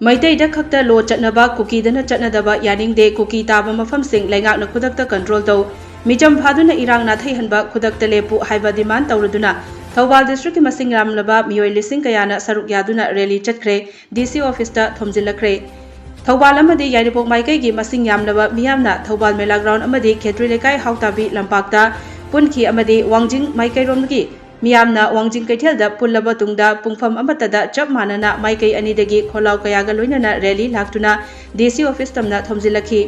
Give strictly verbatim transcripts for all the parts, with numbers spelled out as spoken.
ꯃꯩꯇꯩꯗ ꯈꯛꯇ ꯂꯣ ꯆꯠꯅꯕ, ꯀꯨꯀꯤꯗꯅ ꯆꯠꯅꯗꯕ ꯌꯥꯅꯤꯡꯗꯦ꯫ ꯀꯨꯀꯤ ꯇꯥꯕ ꯃꯐꯝꯁꯤꯡ ꯂꯩꯉꯥꯛꯅ ꯈꯨꯗꯛꯇ ꯀꯟꯇ꯭ꯔꯣꯜ ꯇꯧ꯫ ꯃꯤꯆꯝ ꯐꯥꯗꯨꯅ ꯏꯔꯥꯡ ꯅꯥꯊꯩꯍꯟꯕ ꯈꯨꯗꯛꯇ ꯂꯦꯞꯄꯨ ꯍꯥꯏꯕ ꯗꯤꯃꯥꯟ ꯇꯧꯔꯗꯨꯅ ꯊꯧꯕꯥꯜ ꯗꯤꯁꯇ꯭ꯔꯤꯛꯀꯤ ꯃꯁꯤꯡ ꯌꯥꯝꯂꯕ ꯃꯤꯑꯣꯏ ꯂꯤꯁꯤꯡ ꯀꯌꯥꯅ ꯁꯔꯨꯛ ꯌꯥꯗꯨꯅ ꯔꯦꯂꯤ ꯆꯠꯈ꯭ꯔꯦ꯫ ꯗꯤ ꯁꯤ ꯑꯣꯐꯤꯁꯇ ꯊꯣꯝꯖꯤꯜꯂꯛꯈ꯭ꯔꯦ꯫ ꯊꯧꯕꯥꯜ ꯑꯃꯗꯤ ꯌꯥꯏꯔꯤꯄꯣꯛ ꯃꯥꯏꯀꯩꯒꯤ ꯃꯁꯤꯡ ꯌꯥꯝꯂꯕ ꯃꯤꯌꯥꯝꯅ ꯊꯧꯕꯥꯜ ꯃꯦꯂꯥ ꯒ꯭ꯔꯥꯎꯟ ꯑꯃꯗꯤ ꯈꯦꯇ꯭ꯔꯤ ꯂꯩꯀꯥꯏ ꯍꯥꯎꯇꯥꯕꯤ ꯂꯝꯄꯥꯛꯇ ꯄꯨꯟꯈꯤ ꯑꯃꯗꯤ ꯋꯥꯡꯖꯤꯡ ꯃꯥꯏꯀꯩꯔꯣꯝꯒꯤ ꯃꯤꯌꯥꯝꯅ ꯋꯥꯡꯖꯤꯡ ꯀꯩꯊꯦꯜꯗ ꯄꯨꯜꯂꯕ ꯇꯨꯡꯗ ꯄꯨꯡꯐꯝ ꯑꯃꯠꯇꯗ ꯆꯞ ꯃꯥꯟꯅꯅ ꯃꯥꯏꯀꯩ ꯑꯅꯤꯗꯒꯤ ꯈꯣꯜꯂꯥꯎ ꯀꯌꯥꯒ ꯂꯣꯏꯅꯅ ꯔꯦꯂꯤ ꯂꯥꯛꯇꯨꯅ ꯗꯤ ꯁꯤ ꯑꯣꯐꯤꯁ ꯇꯝꯅ ꯊꯣꯝꯖꯤꯜꯂꯛꯈꯤ꯫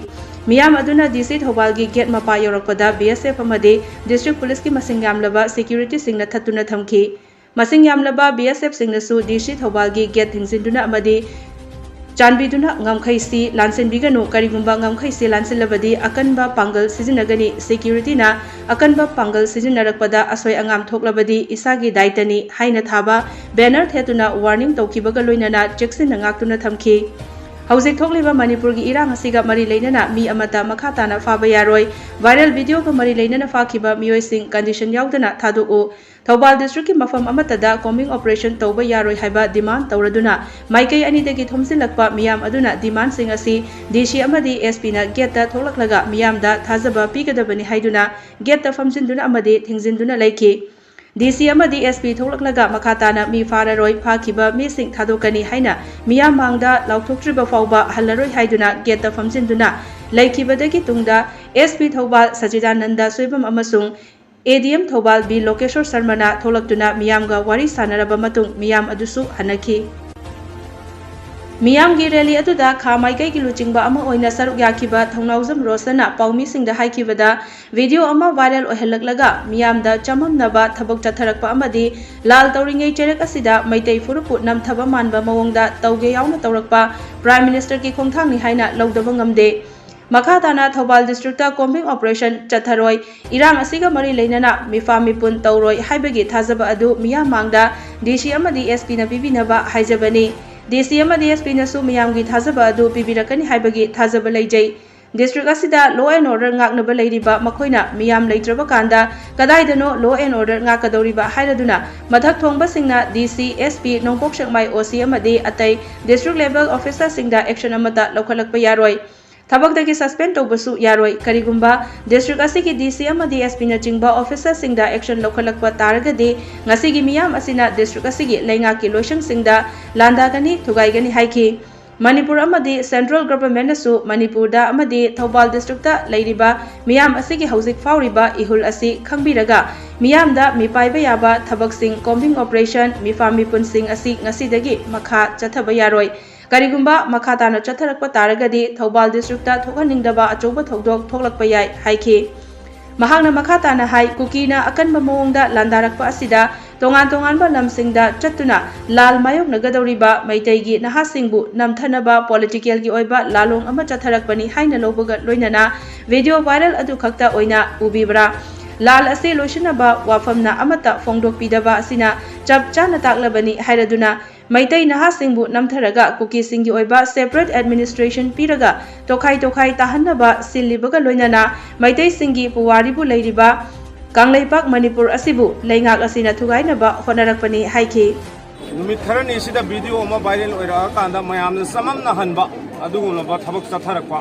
ꯃꯤꯌꯥꯝ ꯑꯗꯨꯅ ꯗꯤ ꯁꯤ ꯊꯧꯕꯥꯜꯒꯤ ꯒꯦꯠ ꯃꯄꯥ ꯌꯧꯔꯛꯄꯗ ꯕꯤ ꯑꯦꯁ ꯑꯦꯐ ꯑꯃꯗꯤ ꯗꯤꯁꯇ꯭ꯔꯤꯛ ꯄꯨꯂꯤꯁꯀꯤ ꯃꯁꯤꯡ ꯌꯥꯝꯂꯕ ꯁꯦꯀ꯭ꯌꯨꯔꯤꯇꯤꯁꯤꯡꯅ ꯊꯠꯇꯨꯅ ꯊꯝꯈꯤ꯫ ꯃꯁꯤꯡ ꯌꯥꯝꯂꯕ ꯕꯤ ꯑꯦꯁ ꯑꯦꯐꯁꯤꯡꯅꯁꯨ ꯗꯤ ꯁꯤ ꯊꯧꯕꯥꯜꯒꯤ ꯒꯦꯠ ꯊꯤꯡꯖꯤꯟꯗꯨꯅ ꯑꯃꯗꯤ ꯆꯥꯟꯕꯤꯗꯨꯅ ꯉꯝꯈꯩꯁꯤ ꯂꯥꯟꯁꯤꯟꯕꯤꯒꯅꯨ, ꯀꯔꯤꯒꯨꯝꯕ ꯉꯝꯈꯩꯁꯤ ꯂꯥꯟꯁꯤꯜꯂꯕꯗꯤ ꯑꯀꯟꯕ ꯄꯥꯡꯒꯜ ꯁꯤꯖꯤꯟꯅꯒꯅꯤ, ꯁꯦꯀ꯭ꯌꯨꯔꯤꯇꯤꯅ ꯑꯀꯟꯕ ꯄꯥꯡꯒꯜ ꯁꯤꯖꯤꯟꯅꯔꯛꯄꯗ ꯑꯁꯣꯏ ꯑꯉꯥꯝ ꯊꯣꯛꯂꯕꯗꯤ ꯏꯁꯥꯒꯤ ꯗꯥꯏꯇꯅꯤ ꯍꯥꯏꯅ ꯊꯥꯕ ꯕꯦꯅꯔ ꯊꯦꯠꯇꯨꯅ ꯋꯥꯔꯅꯤꯡ ꯇꯧꯈꯤꯕꯒ ꯂꯣꯏꯅꯅ ꯆꯦꯛꯁꯤꯟꯅ ꯉꯥꯛꯇꯨꯅ ꯊꯝꯈꯤ꯫ ꯍꯧꯖꯤꯛ ꯊꯣꯛꯂꯤꯕ ꯃꯅꯤꯄꯨꯔꯒꯤ ꯏꯔꯥꯡ ꯑꯁꯤꯒ ꯃꯔꯤ ꯂꯩꯅꯅ ꯃꯤ ꯑꯃꯠꯇ ꯃꯈꯥ ꯇꯥꯅ ꯐꯥꯕ ꯌꯥꯔꯣꯏ꯫ ꯚꯥꯏꯔꯦꯜ ꯚꯤꯗꯤꯑꯣꯒ ꯃꯔꯤ ꯂꯩꯅꯅ ꯐꯥꯈꯤꯕ ꯃꯤꯑꯣꯏꯁꯤꯡ ꯀꯟꯗꯤꯁꯟ ꯌꯥꯎꯗꯅ ꯊꯥꯗꯣꯛꯎ꯫ ꯊꯧꯕꯥꯜ ꯗꯤꯁꯇ꯭ꯔꯤꯛꯀꯤ ꯃꯐꯝ ꯑꯃꯠꯇꯗ ꯀꯣꯝꯕꯤꯡ ꯑꯣꯄꯔꯦꯁꯟ ꯇꯧꯕ ꯌꯥꯔꯣꯏ ꯍꯥꯏꯕ ꯗꯤꯃꯥꯟ ꯇꯧꯔꯗꯨꯅ ꯃꯥꯏꯀꯩ ꯑꯅꯤꯗꯒꯤ ꯊꯣꯝꯖꯤꯜꯂꯛꯄ ꯃꯤꯌꯥꯝ ꯑꯗꯨꯅ ꯗꯤꯃꯥꯟꯁꯤꯡ ꯑꯁꯤ ꯗꯤ ꯁꯤ ꯑꯃꯗꯤ ꯑꯦꯁ ꯄꯤꯅ ꯒꯦꯠꯇ ꯊꯣꯛꯂꯛꯂꯒ ꯃꯤꯌꯥꯝꯗ ꯊꯥꯖꯕ ꯄꯤꯒꯗꯕꯅꯤ ꯍꯥꯏꯗꯨꯅ ꯒꯦꯠꯇ ꯐꯝꯖꯤꯟꯗꯨꯅ ꯑꯃꯗꯤ ꯊꯤꯡꯖꯤꯟꯗꯨꯅ ꯂꯩꯈꯤ꯫ ꯗꯤ ꯁꯤ ꯑꯃꯗꯤ ꯑꯦꯁ ꯄꯤ ꯊꯣꯛꯂꯛꯂꯒ ꯃꯈꯥ ꯇꯥꯅ ꯃꯤ ꯐꯥꯔꯔꯣꯏ, ꯐꯥꯈꯤꯕ ꯃꯤꯁꯤꯡ ꯊꯥꯗꯣꯛꯀꯅꯤ ꯍꯥꯏꯅ ꯃꯤꯌꯥꯝ ꯃꯥꯡꯗ ꯂꯥꯎꯊꯣꯛꯇ꯭ꯔꯤꯕ ꯐꯥꯎꯕ ꯍꯜꯂꯔꯣꯏ ꯍꯥꯏꯗꯨꯅ ꯒꯦꯠꯇ ꯐꯝꯖꯤꯟꯗꯨꯅ ꯂꯩꯈꯤꯕꯗꯒꯤ ꯇꯨꯡꯗ ꯑꯦꯁ ꯄꯤ ꯊꯧꯕꯥꯜ ꯁꯆꯤꯗꯥꯅꯟꯗ ꯁꯣꯏꯕꯝ ꯑꯃꯁꯨꯡ ꯑꯦ ꯗꯤ ꯑꯦꯝ ꯊꯧꯕꯥꯜ ꯕꯤ ꯂꯣꯀꯦꯁꯣꯔ ꯁꯔꯃꯅ ꯊꯣꯛꯂꯛꯇꯨꯅ ꯃꯤꯌꯥꯝꯒ ꯋꯥꯔꯤ ꯁꯥꯟꯅꯔꯕ ꯃꯇꯨꯡ ꯃꯤꯌꯥꯝ ꯑꯗꯨꯁꯨ ꯍꯟꯅꯈꯤ꯫ ꯃꯤꯌꯥꯝꯒꯤ ꯔꯦꯂꯤ ꯑꯗꯨꯗ ꯈꯥ ꯃꯥꯏꯀꯩꯒꯤ ꯂꯨꯆꯤꯡꯕ ꯑꯃ ꯑꯣꯏꯅ ꯁꯔꯨꯛ ꯌꯥꯈꯤꯕ ꯊꯧꯅꯥꯎꯖꯝ ꯔꯣꯁꯟꯅ ꯄꯥꯎꯃꯤꯁꯤꯡꯗ ꯍꯥꯏꯈꯤꯕꯗ, ꯚꯤꯗꯤꯑꯣ ꯑꯃ ꯚꯥꯏꯔꯦꯜ ꯑꯣꯏꯍꯜꯂꯛꯂꯒ ꯃꯤꯌꯥꯝꯗ ꯆꯃꯝꯅꯕ ꯊꯕꯛ ꯆꯠꯊꯔꯛꯄ ꯑꯃꯗꯤ ꯂꯥꯜ ꯇꯧꯔꯤꯉꯩ ꯆꯩꯔꯛ ꯑꯁꯤꯗ ꯃꯩꯇꯩ ꯐꯨꯔꯨꯞꯄꯨ ꯅꯝꯊꯕ ꯃꯥꯟꯕ ꯃꯑꯣꯡꯗ ꯇꯧꯒꯦ ꯌꯥꯎꯅ ꯇꯧꯔꯛꯄ ꯄ꯭ꯔꯥꯏꯝ ꯃꯤꯅꯤꯁꯇꯔꯒꯤ ꯈꯣꯡꯊꯥꯡꯅꯤ ꯍꯥꯏꯅ ꯂꯧꯗꯕ ꯉꯝꯗꯦ꯫ ꯃꯈꯥ ꯇꯥꯅ ꯊꯧꯕꯥꯜ ꯗꯤꯁꯇ꯭ꯔꯤꯛꯇ ꯀꯣꯝꯕꯤꯡ ꯑꯣꯄꯔꯦꯁꯟ ꯆꯠꯊꯔꯣꯏ꯫ ꯏꯔꯥꯡ ꯑꯁꯤꯒ ꯃꯔꯤ ꯂꯩꯅꯅ ꯃꯤꯐꯥ ꯃꯤꯄꯨꯟ ꯇꯧꯔꯣꯏ ꯍꯥꯏꯕꯒꯤ ꯊꯥꯖꯕ ꯑꯗꯨ ꯃꯤꯌꯥꯝ ꯃꯥꯡꯗ ꯗꯤ ꯁꯤ ꯑꯃꯗꯤ ꯑꯦꯁ ꯄꯤꯅ ꯄꯤꯕꯤꯅꯕ ꯍꯥꯏꯖꯕꯅꯤ꯫ ꯗꯤ ꯁꯤ ꯑꯃꯗꯤ ꯑꯦꯁ ꯄꯤꯅꯁꯨ ꯃꯤꯌꯥꯝꯒꯤ ꯊꯥꯖꯕ ꯑꯗꯨ ꯄꯤꯕꯤꯔꯛꯀꯅꯤ ꯍꯥꯏꯕꯒꯤ ꯊꯥꯖꯕ ꯂꯩꯖꯩ꯫ ꯗꯤꯁꯇ꯭ꯔꯤꯛ ꯑꯁꯤꯗ law and order ꯉꯥꯛꯅꯕ ꯂꯩꯔꯤꯕ ꯃꯈꯣꯏꯅ ꯃꯤꯌꯥꯝ ꯂꯩꯇ꯭ꯔꯕ ꯀꯥꯟꯗ ꯀꯗꯥꯏꯗꯅꯣ law and order ꯉꯥꯛꯀꯗꯧꯔꯤꯕ ꯍꯥꯏꯔꯗꯨꯅ ꯃꯊꯛ ꯊꯣꯡꯕꯁꯤꯡꯅ ꯗꯤ ꯁꯤ, ꯑꯦꯁ ꯄꯤ, ꯅꯣꯡꯄꯣꯛ ꯁꯦꯛꯃꯥꯏ ꯑꯣ ꯁꯤ ꯑꯃꯗꯤ ꯑꯇꯩ district level officerꯁꯤꯡꯗ action ꯑꯃꯠꯇ ꯂꯧꯈꯠꯂꯛꯄ ꯌꯥꯔꯣꯏ꯫ ꯊꯕꯛꯇꯒꯤ suspend ꯇꯧꯕꯁꯨ ꯌꯥꯔꯣꯏ꯫ ꯀꯔꯤꯒꯨꯝꯕ district ꯑꯁꯤꯒꯤ ꯗꯤ ꯁꯤ ꯑꯃꯗꯤ ꯑꯦꯁ ꯄꯤꯅꯆꯤꯡꯕ officerꯁꯤꯡꯗ action ꯂꯧꯈꯠꯂꯛꯄ ꯇꯥꯔꯒꯗꯤ ꯉꯁꯤꯒꯤ ꯃꯤꯌꯥꯝ ꯑꯁꯤꯅ district ꯑꯁꯤꯒꯤ ꯂꯩꯉꯥꯛꯀꯤ ꯂꯣꯏꯁꯪꯁꯤꯡꯗ ꯂꯥꯟꯗꯥꯒꯅꯤ, ꯊꯨꯒꯥꯏꯒꯅꯤ ꯍꯥꯏꯈꯤ꯫ ꯃꯅꯤꯄꯨꯔ ꯑꯃꯗꯤ central governmentꯅꯁꯨ ꯃꯅꯤꯄꯨꯔꯗ ꯑꯃꯗꯤ ꯊꯧꯕꯥꯜ districtꯇ ꯂꯩꯔꯤꯕ ꯃꯤꯌꯥꯝ ꯑꯁꯤꯒꯤ ꯍꯧꯖꯤꯛ ꯐꯥꯎꯔꯤꯕ ꯏꯍꯨꯜ ꯑꯁꯤ ꯈꯪꯕꯤꯔꯒ ꯃꯤꯌꯥꯝꯗ ꯃꯤꯄꯥꯏꯕ ꯌꯥꯕ ꯊꯕꯛꯁꯤꯡ, combing operation, ꯃꯤꯐꯥ ꯃꯤꯄꯨꯟꯁꯤꯡ ꯑꯁꯤ ꯉꯁꯤꯗꯒꯤ ꯃꯈꯥ ꯆꯠꯊꯕ ꯌꯥꯔꯣꯏ꯫ ꯀꯔꯤꯒꯨꯝꯕ ꯃꯈꯥ ꯇꯥꯅ ꯆꯠꯊꯔꯛꯄ ꯇꯥꯔꯒꯗꯤ ꯊꯧꯕꯥꯜ districtꯇ ꯊꯣꯛꯍꯟꯅꯤꯡꯗꯕ ꯑꯆꯧꯕ ꯊꯧꯗꯣꯛ ꯊꯣꯛꯂꯛꯄ ꯌꯥꯏ ꯍꯥꯏꯈꯤ꯫ ꯃꯍꯥꯛꯅ ꯃꯈꯥ ꯇꯥꯅ ꯍꯥꯏ, ꯀꯨꯀꯤꯅ ꯑꯀꯟꯕ ꯃꯑꯣꯡꯗ ꯂꯥꯟꯗꯥꯔꯛꯄ ꯑꯁꯤꯗ ꯇꯣꯉꯥꯟ ꯇꯣꯉꯥꯟꯕ ꯂꯝꯁꯤꯡꯗ ꯆꯠꯇꯨꯅ ꯂꯥꯜ ꯃꯥꯌꯣꯛꯅꯒꯗꯧꯔꯤꯕ ꯃꯩꯇꯩꯒꯤ ꯅꯍꯥꯁꯤꯡꯕꯨ ꯅꯝꯊꯅꯕ politicalꯒꯤ ꯑꯣꯏꯕ ꯂꯥꯂꯣꯡ ꯑꯃ ꯆꯠꯊꯔꯛꯄꯅꯤ ꯍꯥꯏꯅ ꯂꯧꯕꯒ ꯂꯣꯏꯅꯅ video viral ꯑꯗꯨ ꯈꯛꯇ ꯑꯣꯏꯅ ꯎꯕꯤꯕ꯭ꯔꯥ? ꯂꯥꯜ ꯑꯁꯤ ꯂꯣꯏꯁꯤꯟꯅꯕ ꯋꯥꯐꯝꯅ ꯑꯃꯠꯇ ꯐꯣꯡꯗꯣꯛꯄꯤꯗꯕ ꯑꯁꯤꯅ ꯆꯞ ꯆꯥꯅ ꯇꯥꯛꯂꯕꯅꯤ ꯍꯥꯏꯔꯗꯨꯅ ꯃꯩꯇꯩ ꯅꯍꯥꯁꯤꯡꯕꯨ ꯅꯝꯊꯔꯒ ꯀꯨꯀꯤꯁꯤꯡꯒꯤ ꯑꯣꯏꯕ separate administration ꯄꯤꯔꯒ ꯇꯣꯈꯥꯏ ꯇꯣꯈꯥꯏ ꯇꯥꯍꯟꯅꯕ ꯁꯤꯜꯂꯤꯕꯒ ꯂꯣꯏꯅꯅ ꯃꯩꯇꯩꯁꯤꯡꯒꯤ ꯄꯨꯋꯥꯔꯤꯕꯨ ꯂꯩꯔꯤꯕ ꯀꯪꯂꯩꯄꯥꯛ ꯃꯅꯤꯄꯨꯔ ꯑꯁꯤꯕꯨ ꯂꯩꯉꯥꯛ ꯑꯁꯤꯅ ꯊꯨꯒꯥꯏꯅꯕ ꯍꯣꯠꯅꯔꯛꯄꯅꯤ ꯍꯥꯏꯈꯤ꯫ ꯅꯨꯃꯤꯠ ꯈꯔꯅꯤ ꯑꯁꯤꯗ video ꯑꯃ viral ꯑꯣꯏꯔꯛꯑꯀꯥꯟꯗ ꯃꯌꯥꯝꯅ ꯆꯃꯝꯅꯍꯟꯕ ꯑꯗꯨꯒꯨꯝꯂꯕ ꯊꯕꯛ ꯆꯠꯊꯔꯛꯄ,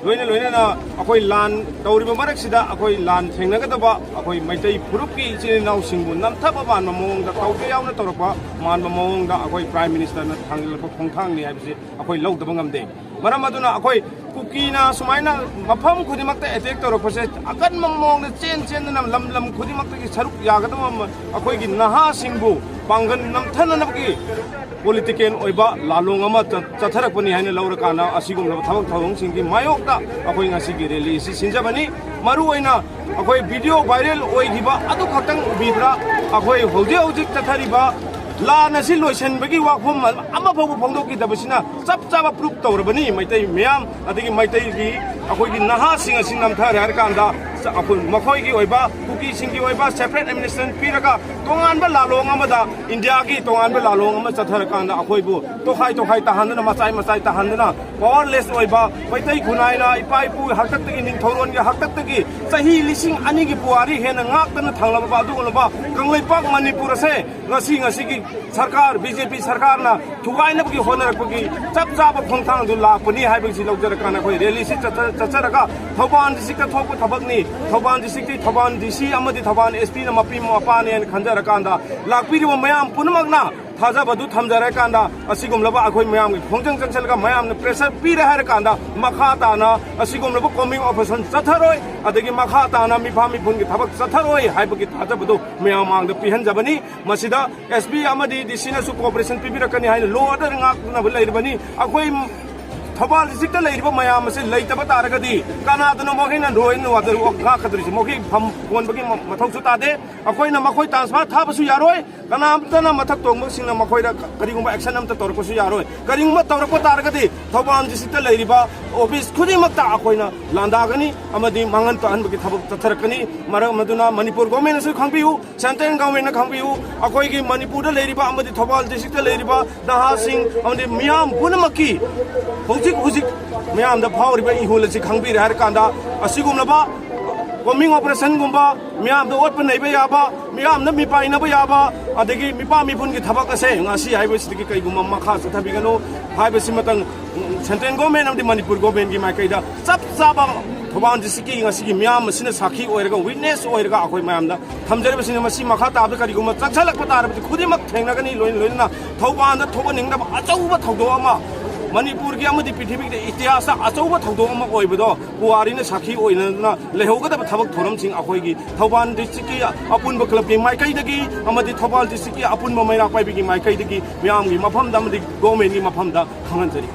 ꯂꯣꯏꯅ ꯂꯣꯏꯅꯅ ꯑꯩꯈꯣꯏ ꯂꯥꯟ ꯇꯧꯔꯤꯕ ꯃꯔꯛꯁꯤꯗ ꯑꯩꯈꯣꯏ ꯂꯥꯟ ꯊꯦꯡꯅꯒꯗꯕ ꯑꯩꯈꯣꯏ ꯃꯩꯇꯩ ꯐꯨꯔꯨꯞꯀꯤ ꯏꯆꯤꯜ ꯏꯅꯥꯎꯁꯤꯡꯕꯨ ꯅꯝꯊꯕ ꯃꯥꯟꯕ ꯃꯑꯣꯡꯗ, ꯇꯧꯒꯦ ꯌꯥꯎꯅ ꯇꯧꯔꯛꯄ ꯃꯥꯟꯕ ꯃꯑꯣꯡꯗ ꯑꯩꯈꯣꯏ Prime Ministerꯅ ꯊꯥꯡꯖꯤꯜꯂꯛꯄ ꯈꯣꯡꯊꯥꯡꯅꯤ ꯍꯥꯏꯕꯁꯤ ꯑꯩꯈꯣꯏ ꯂꯧꯗꯕ ꯉꯝꯗꯦ꯫ ꯃꯔꯝ ꯑꯗꯨꯅ ꯑꯩꯈꯣꯏ ꯀꯨꯀꯤꯅ ꯁꯨꯃꯥꯏꯅ ꯃꯐꯝ ꯈꯨꯗꯤꯡꯃꯛꯇ attack ꯇꯧꯔꯛꯄꯁꯦ ꯑꯀꯟꯕ ꯃꯑꯣꯡꯗ ꯆꯦꯟ ꯆꯦꯟꯗꯨꯅ ꯂꯝ ꯂꯝ ꯈꯨꯗꯤꯡꯃꯛꯇꯒꯤ ꯁꯔꯨꯛ ꯌꯥꯒꯗꯕ ꯑꯃ ꯑꯩꯈꯣꯏꯒꯤ ꯅꯍꯥꯁꯤꯡꯕꯨ ꯄꯥꯡꯒꯜ ꯅꯝꯊꯅꯅꯕꯒꯤ political ꯑꯣꯏꯕ ꯂꯥꯂꯣꯡ ꯑꯃ ꯆꯠ-, ꯆꯠꯊꯔꯛꯄꯅꯤ ꯍꯥꯏꯅ ꯂꯧꯔꯀꯥꯟꯗ ꯑꯁꯤꯒꯨꯝꯂꯕ ꯊꯕꯛ ꯊꯧꯔꯝꯁꯤꯡꯒꯤ ꯃꯥꯌꯣꯛꯇ ꯑꯩꯈꯣꯏ ꯉꯁꯤꯒꯤ rally ꯑꯁꯤ ꯁꯤꯟꯖꯕꯅꯤ꯫ ꯃꯔꯨꯑꯣꯏꯅ ꯑꯩꯈꯣꯏ video viral ꯑꯣꯏꯈꯤꯕ ꯑꯗꯨ ꯈꯛꯇꯪ ꯎꯕꯤꯕ꯭ꯔꯥ? ꯑꯩꯈꯣꯏ ꯍꯧꯖꯤꯛ ꯍꯧꯖꯤꯛ ꯆꯠꯊꯔꯤꯕ ꯂꯥꯟ ꯑꯁꯤ ꯂꯣꯏꯁꯤꯟꯕꯒꯤ ꯋꯥꯐꯝ ꯑꯃ ꯐꯥꯎꯕ ꯐꯣꯡꯗꯣꯛꯈꯤꯗꯕꯁꯤꯅ ꯆꯞ ꯆꯥꯕ proof ꯇꯧꯔꯕꯅꯤ꯫ ꯃꯩꯇꯩ ꯃꯤꯌꯥꯝ ꯑꯗꯒꯤ ꯃꯩꯇꯩꯒꯤ ꯑꯩꯈꯣꯏꯒꯤ ꯅꯍꯥꯁꯤꯡ ꯑꯁꯤ ꯅꯝꯊꯔꯦ ꯍꯥꯏꯔ ꯀꯥꯟꯗ ꯑꯩꯈꯣꯏ ꯃꯈꯣꯏꯒꯤ ꯑꯣꯏꯕ, ꯀꯨꯀꯤꯁꯤꯡꯒꯤ ꯑꯣꯏꯕ separate administration ꯄꯤꯔꯒ ꯇꯣꯉꯥꯟꯕ ꯂꯥꯂꯣꯡ ꯑꯃꯗ, ꯏꯟꯗꯤꯌꯥꯒꯤ ꯇꯣꯉꯥꯟꯕ ꯂꯥꯂꯣꯡ ꯑꯃ ꯆꯠꯊꯔꯀꯥꯟꯗ ꯑꯩꯈꯣꯏꯕꯨ ꯇꯣꯈꯥꯏ ꯇꯣꯈꯥꯏ ꯇꯥꯍꯟꯗꯅ, ꯃꯆꯥꯏ ꯃꯆꯥꯏ ꯇꯥꯍꯟꯗꯅ, powerless ꯑꯣꯏꯕ ꯃꯩꯇꯩ ꯈꯨꯟꯅꯥꯏꯅ ꯏꯄꯥ ꯏꯄꯨꯒꯤ ꯍꯥꯛꯇꯛꯇꯒꯤ, ꯅꯤꯡꯊꯧꯔꯣꯟꯒꯤ ꯍꯥꯛꯇꯛꯇꯒꯤ ꯆꯍꯤ ꯂꯤꯁꯤꯡ ꯑꯅꯤꯒꯤ ꯄꯨꯋꯥꯔꯤ ꯍꯦꯟꯅ ꯉꯥꯛꯇꯅ ꯊꯝꯂꯕ ꯑꯗꯨꯒꯨꯝꯂꯕ ꯀꯪꯂꯩꯄꯥꯛ ꯃꯅꯤꯄꯨꯔ ꯑꯁꯦ ꯉꯁꯤ, ꯉꯁꯤꯒꯤ ꯁꯔꯀꯥꯔ, ꯕꯤ ꯖꯦ ꯄꯤ ꯁꯔꯀꯥꯔꯅ ꯊꯨꯒꯥꯏꯅꯕꯒꯤ ꯍꯣꯠꯅꯔꯛꯄꯒꯤ ꯆꯞ ꯆꯥꯕ ꯈꯣꯡꯊꯥꯡꯗꯨ ꯂꯥꯛꯄꯅꯤ ꯍꯥꯏꯕꯁꯤ ꯂꯧꯖꯔꯀꯥꯟꯗ ꯑꯩꯈꯣꯏ rally ꯁꯤ ꯆꯠꯆ-, ꯆꯠꯆꯔꯒ ꯊꯧꯕꯥꯜ district ꯇ ꯊꯣꯛꯄ ꯊꯕꯛꯅꯤ꯫ ꯊꯧꯕꯥꯜ district ꯀꯤ ꯊꯧꯕꯥꯜ D C ꯑꯃꯗꯤ ꯊꯧꯕꯥꯜ S P ꯅ ꯃꯄꯤ ꯃꯄꯥꯅꯦꯅ ꯈꯟꯖꯔꯀꯥꯟꯗ ꯂꯥꯛꯄꯤꯔꯤꯕ ꯃꯌꯥꯝ ꯄꯨꯝꯅꯃꯛꯅ ꯊꯥꯖꯕꯗꯨ ꯊꯝꯖꯔꯀꯥꯟꯗ ꯑꯁꯤꯒꯨꯝꯂꯕ ꯑꯩꯈꯣꯏ ꯃꯌꯥꯝꯒꯤ ꯈꯣꯡꯖꯪ ꯆꯪꯁꯤꯜꯂꯒ ꯃꯌꯥꯝꯅ pressure ꯄꯤꯔꯦ ꯍꯥꯏꯔꯀꯥꯟꯗ ꯃꯈꯥ ꯇꯥꯅ ꯑꯁꯤꯒꯨꯝꯂꯕ combing operation ꯆꯠꯊꯔꯣꯏ, ꯑꯗꯒꯤ ꯃꯈꯥ ꯇꯥꯅ ꯃꯤꯐꯥ ꯃꯤꯄꯨꯟꯒꯤ ꯊꯕꯛ ꯆꯠꯊꯔꯣꯏ ꯍꯥꯏꯕꯒꯤ ꯊꯥꯖꯕꯗꯨ ꯃꯌꯥꯝ ꯃꯥꯡꯗ ꯄꯤꯍꯟꯖꯕꯅꯤ꯫ ꯃꯁꯤꯗ S P ꯑꯃꯗꯤ D C ꯅꯁꯨ cooperation ꯄꯤꯕꯤꯔꯛꯀꯅꯤ ꯍꯥꯏꯅ law and order ꯉꯥꯛꯅꯕ ꯂꯩꯔꯤꯕꯅꯤ꯫ ꯑꯩꯈꯣꯏ ꯊꯧꯕꯥꯜ district ꯇ ꯂꯩꯔꯤꯕ ꯃꯌꯥꯝ ꯑꯁꯤ ꯂꯩꯇꯕ ꯇꯥꯔꯒꯗꯤ ꯀꯅꯥꯗꯅꯣ ꯃꯈꯣꯏꯅ ꯂꯣꯏꯅ ꯋꯥꯗ-, ꯉꯥꯛꯀꯗꯧꯔꯤꯁꯦ? ꯃꯈꯣꯏ ꯐꯝ ꯀꯣꯟꯕꯒꯤ ꯃ-, ꯃꯊꯧꯁꯨ ꯇꯥꯗꯦ꯫ ꯑꯩꯈꯣꯏꯅ ꯃꯈꯣꯏ transfer ꯊꯥꯕꯁꯨ ꯌꯥꯔꯣꯏ꯫ ꯀꯅꯥꯝꯇꯅ ꯃꯊꯛ ꯊꯣꯡꯕꯁꯤꯡꯅ ꯃꯈꯣꯏꯗ ꯀꯔꯤꯒꯨꯝꯕ action ꯑꯃꯠꯇ ꯇꯧꯔꯛꯄꯁꯨ ꯌꯥꯔꯣꯏ꯫ ꯀꯔꯤꯒꯨꯝꯕ ꯇꯧꯔꯛꯄ ꯇꯥꯔꯒꯗꯤ ꯊꯧꯕꯥꯜ district ꯇ ꯂꯩꯔꯤꯕ office ꯈꯨꯗꯤꯡꯃꯛꯇ ꯑꯩꯈꯣꯏꯅ ꯂꯥꯟꯗꯥꯒꯅꯤ ꯑꯃꯗꯤ ꯃꯥꯡꯍꯟ ꯇꯥꯛꯍꯟꯕꯒꯤ ꯊꯕꯛ ꯆꯠꯊꯔꯛꯀꯅꯤ꯫ ꯃꯔꯝ ꯑꯗꯨꯅ ꯃꯅꯤꯄꯨꯔ government ꯅꯁꯨ ꯈꯪꯕꯤꯌꯨ, central government ꯅ ꯈꯪꯕꯤꯌꯨ, ꯑꯩꯈꯣꯏꯒꯤ ꯃꯅꯤꯄꯨꯔꯗ ꯂꯩꯔꯤꯕ ꯑꯃꯗꯤ ꯊꯧꯕꯥꯜ district ꯇ ꯂꯩꯔꯤꯕ ꯅꯍꯥꯁꯤꯡ ꯑꯃꯗꯤ ꯃꯤꯌꯥꯝ ꯄꯨꯝꯅꯃꯛꯀꯤ ꯍꯧꯖꯤꯛ ꯍꯧꯖꯤꯛ ꯃꯌꯥꯝꯗ ꯐꯥꯎꯔꯤꯕ ꯏꯍꯨꯜ ꯑꯁꯤ ꯈꯪꯕꯤꯔꯦ ꯍꯥꯏꯔ ꯀꯥꯟꯗ ꯑꯁꯤꯒꯨꯝꯂꯕ combing operation ꯒꯨꯝꯕ, ꯃꯤꯌꯥꯝꯗ ꯑꯣꯠꯄ ꯅꯩꯕ ꯌꯥꯕ, ꯃꯤꯌꯥꯝꯗ ꯃꯤꯄꯥꯏꯅꯕ ꯌꯥꯕ, ꯑꯗꯒꯤ ꯃꯤꯄꯥ ꯃꯤꯄꯨꯟꯒꯤ ꯊꯕꯛ ꯑꯁꯦ ꯉꯁꯤ ꯍꯥꯏꯕꯁꯤꯗꯒꯤ ꯀꯩꯒꯨꯝꯕ ꯃꯈꯥ ꯆꯠꯊꯕꯤꯒꯅꯨ꯫ ꯍꯥꯏꯕꯁꯤꯃꯇꯪ central government ꯑꯃꯗꯤ ꯃꯅꯤꯄꯨꯔ government ꯀꯤ ꯃꯥꯏꯀꯩꯗ ꯆꯞ ꯆꯥꯕ ꯊꯧꯕꯥꯜ district ꯀꯤ ꯉꯁꯤꯒꯤ ꯃꯤꯌꯥꯝ ꯑꯁꯤꯅ ꯁꯥꯈꯤ ꯑꯣꯏꯔꯒ, witness ꯑꯣꯏꯔꯒ ꯑꯩꯈꯣꯏ ꯃꯌꯥꯝꯗ ꯊꯝꯖꯔꯤꯕꯁꯤꯅ, ꯃꯁꯤ ꯃꯈꯥ ꯇꯥꯕꯗ ꯀꯔꯤꯒꯨꯝꯕ ꯆꯪꯁꯤꯜꯂꯛꯄ ꯇꯥꯔꯕꯗꯤ ꯈꯨꯗꯤꯡꯃꯛ ꯊꯦꯡꯅꯒꯅꯤ꯫ ꯂꯣꯏꯅ ꯂꯣꯏꯅꯅ ꯊꯧꯕꯥꯜꯗ ꯊꯣꯛꯍꯟꯅꯤꯡꯗꯕ ꯑꯆꯧꯕ ꯊꯧꯗꯣꯛ ꯑꯃ, ꯃꯅꯤꯄꯨꯔꯒꯤ ꯑꯃꯗꯤ ꯄ꯭ꯔꯤꯊꯤꯕꯤꯒꯤ ꯏꯇꯤꯍꯥꯁꯇ ꯑꯆꯧꯕ ꯊꯧꯗꯣꯛ ꯑꯃ ꯑꯣꯏꯕꯗꯣ ꯄꯨꯋꯥꯔꯤꯅ ꯁꯥꯈꯤ ꯑꯣꯏꯅꯗꯨꯅ ꯂꯩꯍꯧꯒꯗꯕ ꯊꯕꯛ ꯊꯧꯔꯝꯁꯤꯡ ꯑꯩꯈꯣꯏꯒꯤ ꯊꯧꯕꯥꯜ district ꯀꯤ ꯑꯄꯨꯟꯕ club ꯀꯤ ꯃꯥꯏꯀꯩꯗꯒꯤ ꯑꯃꯗꯤ ꯊꯧꯕꯥꯜ district ꯀꯤ ꯑꯄꯨꯟꯕ ꯃꯩꯔꯥ ꯄꯥꯏꯕꯤꯒꯤ ꯃꯥꯏꯀꯩꯗꯒꯤ ꯃꯤꯌꯥꯝꯒꯤ ꯃꯐꯝꯗ ꯑꯃꯗꯤ government ꯀꯤ ꯃꯐꯝꯗ ꯈꯪꯍꯟꯖꯔꯤ꯫